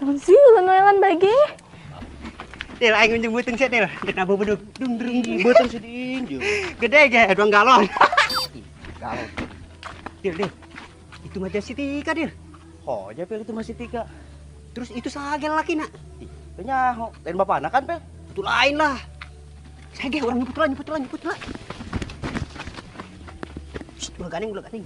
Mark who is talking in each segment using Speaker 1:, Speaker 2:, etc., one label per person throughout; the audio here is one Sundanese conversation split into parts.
Speaker 1: Naon sih ulan-ulan bagi?
Speaker 2: Til aing unjung beuteung sia til. Dek nabu bedug dung dung.
Speaker 3: Beuteung sih diinjung.
Speaker 2: Gede ge 2 galon.
Speaker 3: Galon.
Speaker 2: Til, Til. Itu mah si Tika, Dil.
Speaker 3: Oh, ja Pel itu mah si Tika.
Speaker 2: Terus itu sage lalakina.
Speaker 3: Ih, teu nyaho. Lain bapana kan, Pel?
Speaker 2: Itu lain lah. Sage urang nyebut lah, nyebut lah, nyebut lah. Shh, ulah ganing, ulah ganing.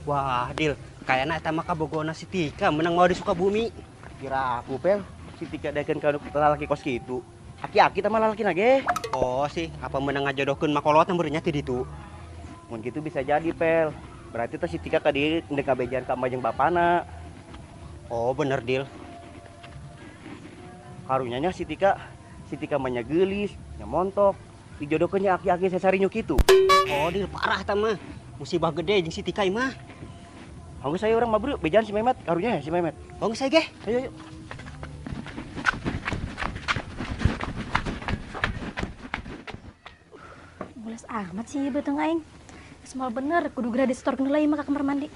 Speaker 2: Wah, Dil, kayaknya eta mah kabogona si Tika menang mau di Sukabumi.
Speaker 3: Kira aku, Pel, si Tika daekeun ka lalaki kos kitu. Aki-aki tah mah lalaki ge.
Speaker 2: Oh sih, apa menang ngajodohkeun makolot meureun nya ti ditu.
Speaker 3: Mun kitu bisa jadi, Pel. Berarti teh si Tika ka dieu ndek ngabejaan ka emak jeung bapana.
Speaker 2: Oh, bener, Dil.
Speaker 3: Karunya nya si Tika mah nya geulis, nya montok. Dijodohkeun nya aki-aki sasarinyu kitu.
Speaker 2: Oh, Dil, parah tah mah. Musibah gede jeung si Tika mah.
Speaker 3: Hanggeus saya urang mah bro, bejaan si Memet, karunya ya si Memet.
Speaker 2: Hanggeus saya ge.
Speaker 3: Ayo, ayo.
Speaker 1: Mules amat sih beuteung aing. Geus moal bener kudu geura disetorkeun heula ieu mah ka kamar mandi.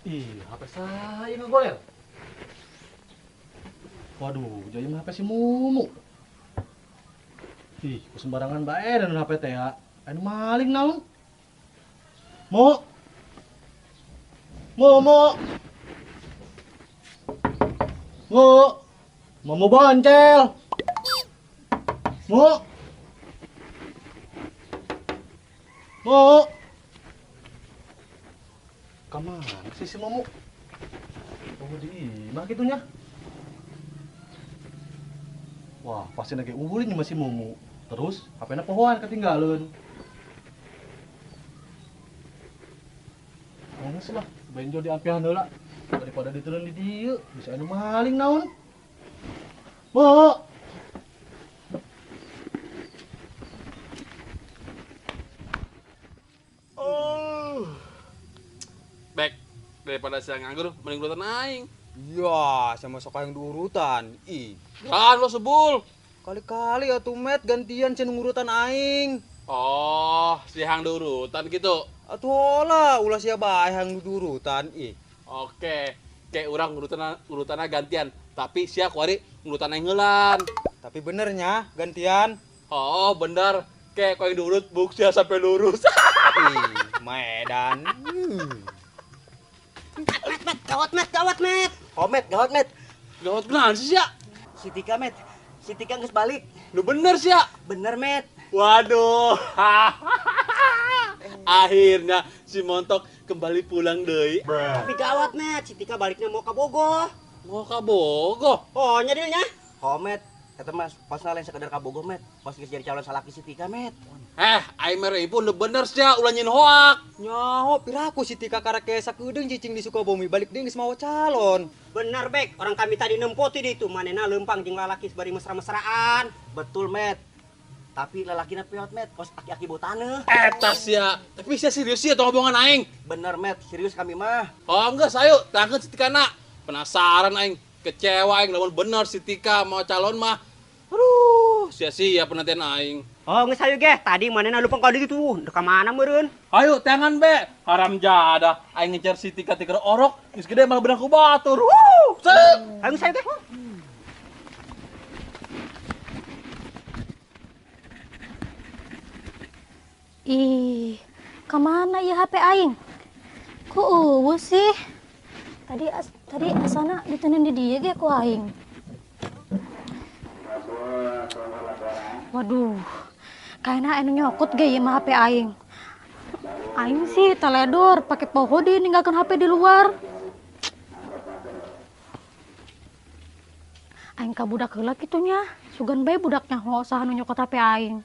Speaker 4: Ih, HP saya ngegoler. Waduh, jadi mah HP si Mumu. Ih, ku sembarangan bae dan HP teh ya. Anu maling naon? Mu. Mumu. Mu. Mumu boncel. Mu. Mu. Kamana sih si Mumu? Oh, di imah gitunya. Wah, pasti lagi ulin nih masih Mumu. Terus HP-nya pohoan ketinggalan. Nangis lah, benjol di ampihan heula. Daripada ditelan di dieu, bisa anu maling naon. Mu.
Speaker 5: Oh. Bek, daripada saya nganggur, mending urutan aing.
Speaker 6: Ya, sama sok yang diurutan. Ih.
Speaker 5: Kan lo sebul.
Speaker 6: Kali-kali atuh Met gantian cenung urutan aing.
Speaker 5: Oh, si hang diurutan gitu.
Speaker 6: Atuh lah, ulah sia bae hang diurutan ih.
Speaker 5: Oke, kayak urang urutanna gantian, tapi sia kuari urutan aing heulan.
Speaker 6: Tapi benernya gantian.
Speaker 5: Oh, bener. Kayak kau yang diurut buk sia sampai lurus.
Speaker 6: Ih, Medan.
Speaker 2: Met, Met, gawat, Met, gawat, Met.
Speaker 3: Oh, Met, gawat, Met.
Speaker 5: Gawat beneran sih, sia?
Speaker 3: Si Tika, Met. Si Tika geus balik.
Speaker 5: Lu bener, sia?
Speaker 3: Bener, Met.
Speaker 5: Waduh. Akhirnya si Montok kembali pulang deui.
Speaker 2: Tapi gawat, Met. Si Tika baliknya mau ke Bogo.
Speaker 5: Mau ke Bogo?
Speaker 2: Oh, nya dealnya.
Speaker 3: Oh, Met. Eta mah pasna lain sekedar ka Bogo, Met. Pas geus jadi calon salaki si Tika, Met.
Speaker 5: Eh, aing mere ibu nu bener sia ulah nyin hoak.
Speaker 6: Nyaho piraku si Tika karek sakedeung cicing di Sukabumi balik deui geus mawa calon.
Speaker 2: Bener, Bek. Orang kami tadi nempo ti ditu manehna leumpang jeung lalaki bari mesra-mesraan.
Speaker 3: Betul, Met. Tapi lalakina peot, Met. Kos aki-aki bau taneuh.
Speaker 5: Eta sia. Tapi sia serius sia tong omongan aing.
Speaker 3: Bener, Met. Serius kami mah.
Speaker 5: Oh, geus ayo tangkeun si Tika na. Penasaran aing. Kecewa aing lamun bener si Tika mau calon mah. Aduh, sia-sia penantian aing.
Speaker 2: Oh, geus hayu ge. Tadi manehna leumpang ka ditu tuh. Dek ka mana meureun?
Speaker 5: Ayo tangan be. Haram jadah. Aing ngecer si Tika tikar orok, geus gede malah beunang ku batur. Wuh, sep.
Speaker 2: Ayo geus hayu ge.
Speaker 1: Ih, kemana ya HP aing? Ku eueuh sih. Tadi asana ditenin di dieu ge ku aing. Waduh, kayaknya anu nyokot ge ieu mah HP aing. Aing sih teledor pakai poho di ninggalkan HP di luar. Aing ka budak heula kitu nya. Sugan bae budak nyaho saha nu nyokot HP aing.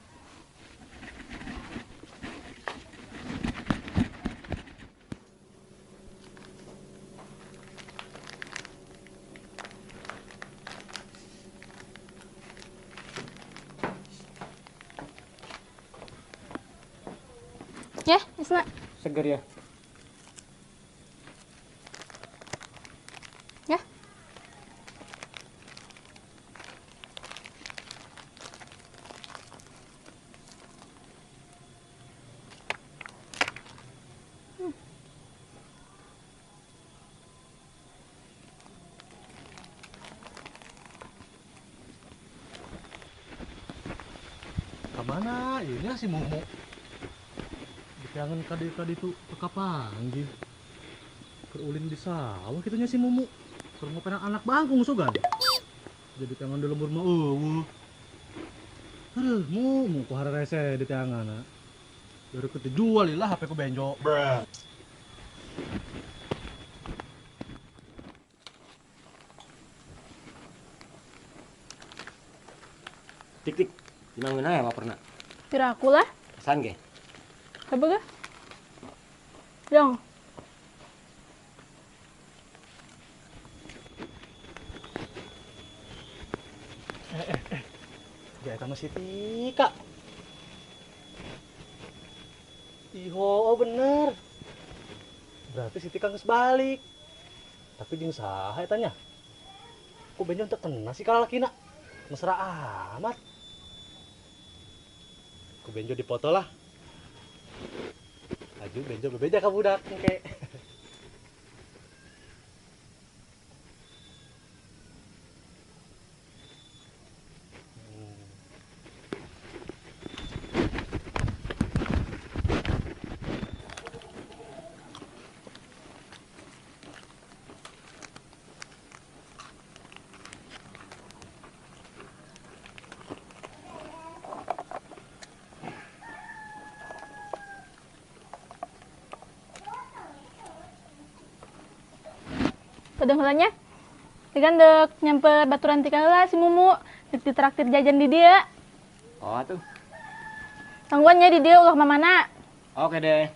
Speaker 1: Ya, esna.
Speaker 3: Seger ya.
Speaker 1: Ya.
Speaker 4: Kemana? Ini si Mumu. Jangan kadi-kadi itu kekapanggih. Kerulin di sawah kitunya si Mumu. Keur ngopenan anak bangkung sugan. Jadi tangan di lembur mah eueuh. Aduh, Mumu ku hararese di teangan. Dari ketujual lah HP ku Benjo. Bruh.
Speaker 3: Tik tik, gimana ya pernah?
Speaker 1: Kira aku lah.
Speaker 3: Pesan ge.
Speaker 1: Apa gak? Jong.
Speaker 4: Dia sama si Tika. Iho, oh bener. Berarti si Tika geus balik. Tapi jeung saha eta nya? Ku Benjo teu kena sih ka lalakina. Mesra amat. Ku Benjo dipoto lah. Aju Benjo bebeja ka budak engke.
Speaker 1: Pedang heulanya. Tigan dek nyamper baturan tika heula si Mumu, dek ditraktir jajan di dia.
Speaker 3: Oh atuh.
Speaker 1: Tangguannya di dia ulah mamana.
Speaker 3: Oke deh.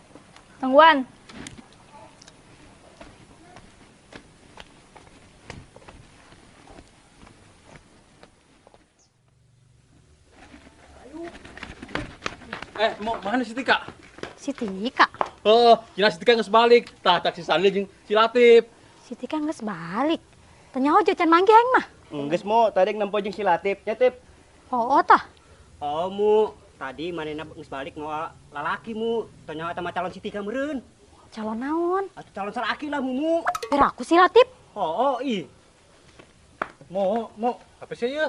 Speaker 1: Tangguan.
Speaker 5: Mau mana si Tika?
Speaker 1: Si Tika?
Speaker 5: Oh, kira si Tika geus balik. Tah cak si Sandi jeung si Latif.
Speaker 1: Si Tika geus balik. Tanya aja can manggih aing mah.
Speaker 3: Geus Mu, tadi nempo jeung si Latif, nya Tip.
Speaker 1: Oh, tah.
Speaker 2: Oh, Mu, tadi manehna geus balik mawa lalaki Mu. Tanya eta mah calon si Tika meureun.
Speaker 1: Calon naon?
Speaker 2: Atuh calon salaki lah Mumu.
Speaker 1: Pira aku si Latif.
Speaker 2: Oh, ih.
Speaker 4: Mo, HP sia ieu.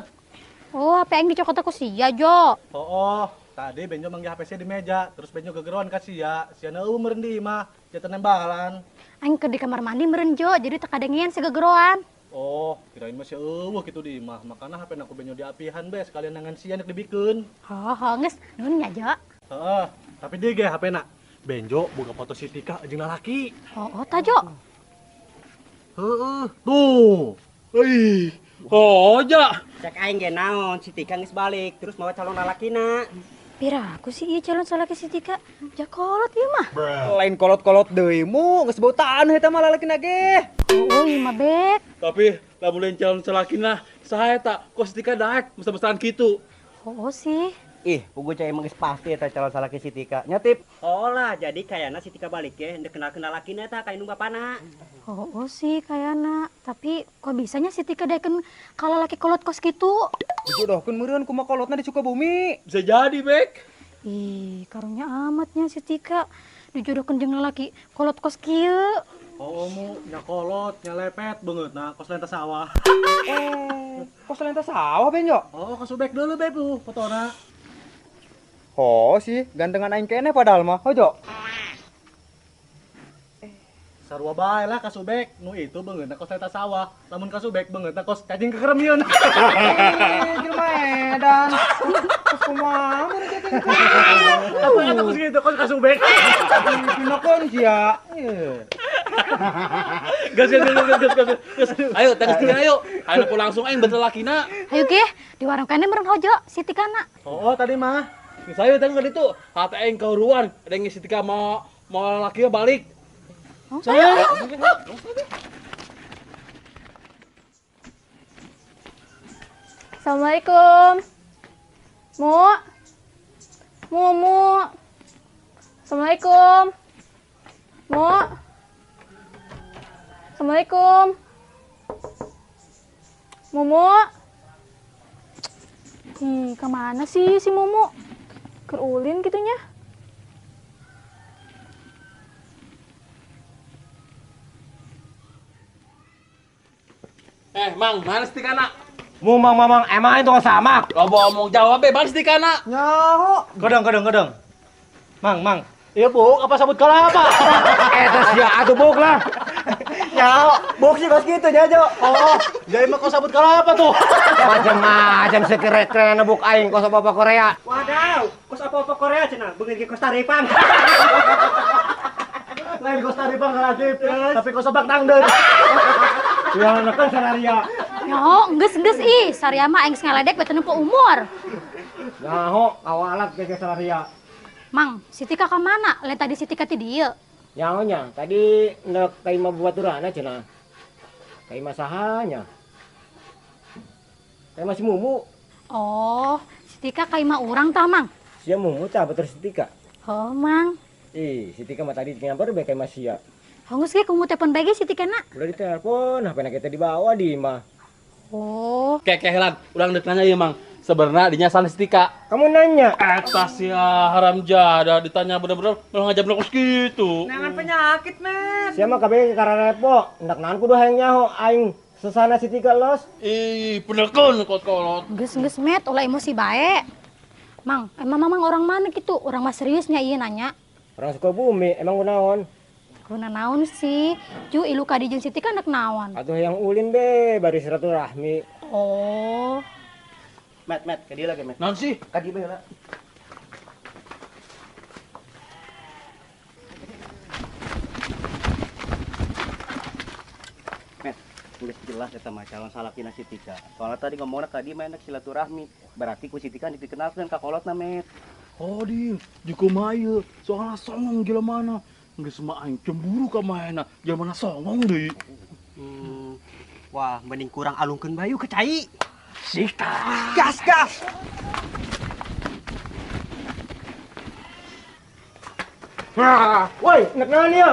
Speaker 1: Oh, HP aing dicokot aku sia, Jo.
Speaker 4: Oh, tadi Benjo manggih HP sia di meja, terus Benjo gegeroan ka sia. Sia eueuh meureun di imah, jatuh nembalan.
Speaker 1: Aing ke di kamar mandi meureun Jo, jadi teu kadengean segegeroan.
Speaker 4: Oh, kirain mah sia eueuh kitu di imah. Makana HP na ku Benjo diapihan be sekalian nangan sia nek dibikeun.
Speaker 1: Oh, geus nuhun nya, Jo.
Speaker 4: Heeh, tapi dia ge HP na. Benjo boga foto si Tika jeung lalaki.
Speaker 1: Oh, tah Jo.
Speaker 4: Heeh, tuh.
Speaker 5: Ih, oh ja.
Speaker 2: Cek aing ge naon si Tika geus balik terus mawa calon lalakina.
Speaker 1: Pira aku sih ieu calon salaki si Tika. Ja kolot ieu mah.
Speaker 6: Lain kolot-kolot deui Mu, geus bau taneuh eta mah lalakina ge.
Speaker 1: Oh, ieu mah bek.
Speaker 5: Tapi lamun lain calon salakina saha eta? Kok si Tika daek mesra-mesraan kitu.
Speaker 1: Oh, sih.
Speaker 3: Ih, pugu cai emang geus pasti eta calon salaki si Tika. Nya Tip.
Speaker 2: Oh lah, jadi kayana si Tika balik ge henteu kenal-kenal lakina eta ka indung bapana.
Speaker 1: Oh, sih kayana. Tapi kok bisanya si Tika daekeun ka lalaki kolot kos kitu?
Speaker 6: Dijodohkeun meureun kumaha kolotna di Sukabumi.
Speaker 5: Bisa jadi, Bek.
Speaker 1: Ih, karunya amatnya si Tika dijodohkeun jeung lalaki kolot kos kieu.
Speaker 4: Oh, Mu, nya kolot, nya lepet beungeut na kos lenta sawah.
Speaker 6: Kos lenta sawah, Benjo?
Speaker 4: Oh, kasubek dulu, Beb, tuh fotona.
Speaker 6: Oh sih, gantengan aing keneh padahal mah, hojo.
Speaker 4: Sarua bae lah kasubek, nu itu beungeutna kos lenta sawah, lamun kasubek beungeutna kos cacing kekeremiun.
Speaker 6: Jelema edan. Kos kumaha mun cacing kekeremiun.
Speaker 4: Apa eta kos kitu kos kasubek?
Speaker 6: Pinakeun sia.
Speaker 5: Gas gas gas gas gas gas. Ayo tangis dulu ayo. Ayo pulang langsung aing bener lakina.
Speaker 1: Ayo ge, di warung kene meureun hojo si Tikana.
Speaker 4: Oh, tadi mah.
Speaker 5: Saya tadi tadi tuh hati aing kauruan, ada yang si Tika mau laki balik.
Speaker 1: Oh, saya. Assalamualaikum. Mu. Mumu.
Speaker 7: Assalamualaikum. Mu. Assalamualaikum. Mumu. Kemana sih si Mumu? Kerulin gitunya.
Speaker 5: Mang, mana si Tika nak?
Speaker 3: Mu mang mamang emang itu sama.
Speaker 5: Lobo omong jawab be, mana si Tika nak?
Speaker 4: Nyaho. Kadang. Mang. Iya buk, apa sabut kelapa?
Speaker 3: Terus ya atuh buk lah.
Speaker 6: Nyaho, buk sih kos gitu jajo.
Speaker 4: Oh, jadi mah kos sabut kelapa tuh.
Speaker 3: Macam-macam sekeren-keren buk aing kos apa-apa Korea.
Speaker 2: Wadaw, kos apa-apa Korea cenah, beungit ge kos taripang.
Speaker 4: Lain kos taripang kalajib, tapi kos abak tangdeun.
Speaker 3: Ya kan sararia.
Speaker 1: Nyaho, geus ih, saria mah aing ngaledek bete nempo umur.
Speaker 3: Nyaho, awalat ge sararia.
Speaker 1: Mang, si Tika ka mana? Lain tadi si Tika ti dieu.
Speaker 3: Nyaho nya, tadi nek ka imah baturana cenah. Ka imah saha nya? Ka imah si Mumu.
Speaker 1: Oh, si Tika ka imah urang tah, Mang.
Speaker 3: Sia Mumu tah batur si Tika.
Speaker 1: Oh, Mang.
Speaker 3: Ih, si Tika mah tadi nyamper bae ka imah sia.
Speaker 1: Hongus ge kumu telepon bae ge si Tika na.
Speaker 3: Udah ditelepon, HP-na kita dibawa di imah.
Speaker 1: Oh.
Speaker 5: Kekehelan, urang deuk nanya ieu, Mang. Sebenarnya dinya sanes Tika.
Speaker 3: Kamu nanya?
Speaker 5: Eta sia haram jadah ditanya bener-bener malah ngajab kos gitu.
Speaker 6: Nangan penyakit, Met.
Speaker 3: Sia mah kabeh kararepo, hendak naon kudu hayang nyaho aing sesana si Tika los.
Speaker 5: Ih, benerkeun kolot-kolot.
Speaker 1: Geus Met, ulah emosi bae. Mang, emang mamang orang mana gitu? Orang mah seriusnya ieu nanya.
Speaker 3: Orang Sukabumi, emang kunaon?
Speaker 1: Kuna naon sih? Ju ilu ka di jeung si Tika nek naon?
Speaker 3: Atuh yang ulin be, bari silaturahmi.
Speaker 1: Oh.
Speaker 3: Met, ka dieu lagi, Met.
Speaker 5: Naon sih?
Speaker 3: Ka dieu bae heula.
Speaker 2: Met, geus jelas eta mah calon salakina si Tika. Soalnya tadi ngomongna ka dieu mah enak silaturahmi. Berarti ku si Tika dikenalkeun ka kolotna, Met.
Speaker 5: Oh, Din, jeung kumaha ieu? Soalna songong jelema. Geus mah aing cemburu ka manehna, jelema songong deui.
Speaker 2: Wah, mending kurang alungkeun bayu ke cai.
Speaker 5: Sika.
Speaker 6: Gas.
Speaker 3: Woi, nek naon ieu?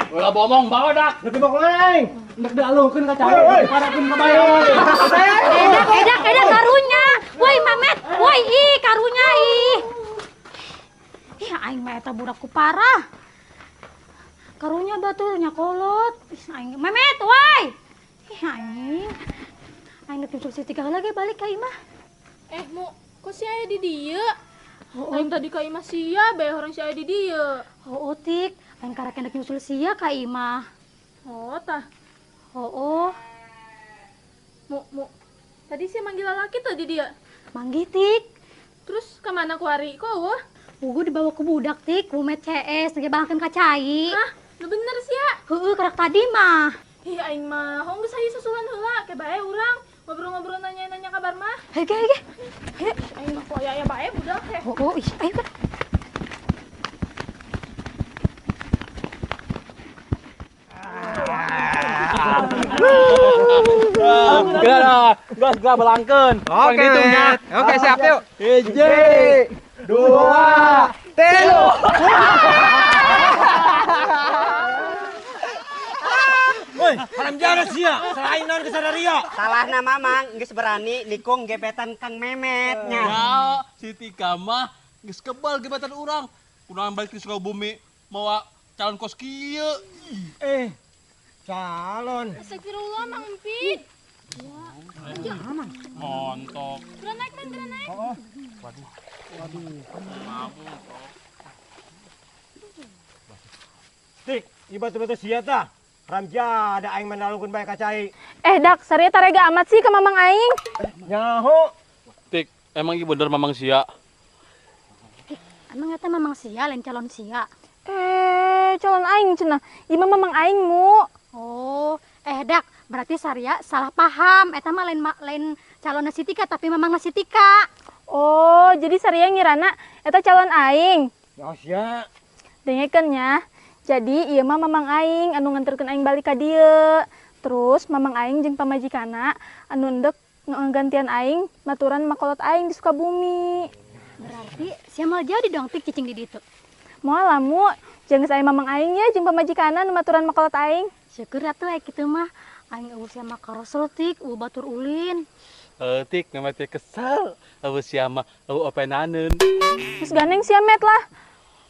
Speaker 5: Ulah bomong bawa dak.
Speaker 3: Nek dibawa kemana aing?
Speaker 4: Nek dialungkeun ka cai, diparakeun ka bayu.
Speaker 1: Edak karunya. Woi, Mamet. Woi, ih karunya ih. Ih, aing mah eta budak ku parah. Karunya baturnya kolot. Ih, aing Memet, woi. Ih, aing. Aing nek si Tika lagi balik ka imah.
Speaker 7: Mu, kok si aya di dieu? Oh, aing tadi ka imah sia, bae orang si aya di dieu.
Speaker 1: Oh, Tik, aing karek nek nyusul sia ka imah.
Speaker 7: Oh, tah.
Speaker 1: Oh.
Speaker 7: Mu, tadi sia manggil lalaki teh di dieu.
Speaker 1: Manggih, Tik.
Speaker 7: Terus ka mana ku ari? Kok eueuh?
Speaker 1: Pugu dibawa ku budak, Tik, ku Met CS, ngebahakeun ka cai.
Speaker 7: Hah? Nu bener sia?
Speaker 1: Heueuh, karek tadi mah.
Speaker 7: Ih, aing mah hong geus hayu susulan heula, ke bae urang ngobrol-ngobrol nanya-nanya kabar mah.
Speaker 1: Hayu ge. Hayu.
Speaker 7: Aing mah ku aya-aya bae budak teh.
Speaker 1: Oh, ih, ayo ge.
Speaker 5: Geura, geus geura belangkeun.
Speaker 6: Oke, oke siap yuk.
Speaker 5: 1, 2,
Speaker 6: 3.
Speaker 3: Woi, haram jadah sia, selain naon ke sararia.
Speaker 2: Salahna mamang geus berani nikung gebetan Kang Memet nya.
Speaker 5: Ya, si Tika mah geus kebal gebetan urang. Kunaon balik di Sukabumi mawa calon kos kieu.
Speaker 3: Calon.
Speaker 7: Astagfirullah, Mang Empit.
Speaker 5: Ya. Montok.
Speaker 7: Geura naik, Man, geura naik.
Speaker 3: Oh.
Speaker 5: Waduh. Mabuk.
Speaker 3: Tik, ieu batu-batu sia tah. Haram jadah aing manalungkeun bae ka cai.
Speaker 7: Dak, saria tarega amat sih ka mamang aing.
Speaker 3: Nyaho.
Speaker 5: Tik, emang ieu bener mamang sia?
Speaker 1: Tik, emang eta mamang sia lain calon sia?
Speaker 7: Calon aing cenah. Ieu mah mamang aing, Mu.
Speaker 1: Oh, dak, berarti saria salah paham. Eta mah lain calon si Tika tapi mamang si Tika.
Speaker 7: Oh, jadi saria ngirana eta calon aing.
Speaker 3: Nyaho sia.
Speaker 7: Dengekeun nya. Jadi ieu mah mamang aing anu nganterkeun aing balik ka dieu. Terus mamang aing jeung pamajikanna anu endek gantian aing maturan makolot aing di Sukabumi.
Speaker 1: Berarti sia moal jadi dong Tik cicing di ditu.
Speaker 7: Moal lah Mu, jangan saya mamang aing ya jeung pamajikanna nu maturan makolot aing.
Speaker 1: Syukur atuh aya kitu mah. Aing eueuh sia mah karosel Tik, eueuh batur ulin.
Speaker 5: Tik, nama teh kesel. Eueuh sia mah eueuh openaneun.
Speaker 7: Geus gandeng sia Met lah.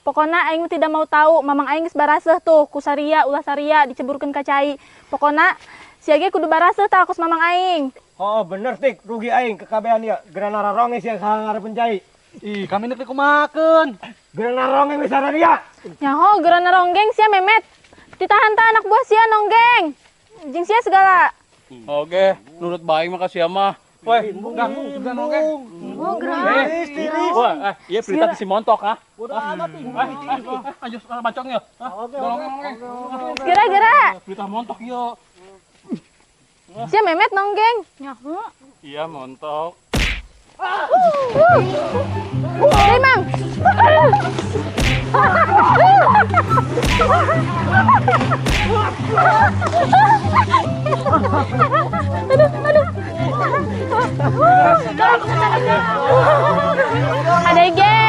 Speaker 7: Pokona aing tidak mau tahu, mamang aing geus baraseuh tuh ku saria ulah saria diceburkeun ka cai. Pokona sia ge kudu baraseuh tah ku mamang aing.
Speaker 3: Oh bener Tik, rugi aing kekabehan ieu. Geura nararongeng sia ngarepeun cai.
Speaker 4: Ih, kami nek dikumakeun.
Speaker 3: Geura narongeng wis saria.
Speaker 7: Nyaho geura naronggeng sia Memet. Ditahan tah anak buah sia nonggeng. Jeung sia segala.
Speaker 5: Oke, nurut bae mah ka sia mah. Woi, enggak, enggak nonggeng.
Speaker 1: Oh, geura.
Speaker 5: Wah, iya berita si montok ah.
Speaker 3: Bodoh amat ih.
Speaker 5: Ayo bacong ya.
Speaker 3: Oke,
Speaker 5: Nonggeng, nonggeng.
Speaker 7: Geura-geura.
Speaker 5: Berita montok yo.
Speaker 7: Sia Memet nonggeng.
Speaker 1: Nyaho.
Speaker 5: Iya montok.
Speaker 7: Deui Mang. Aduh, aduh. Ada ge.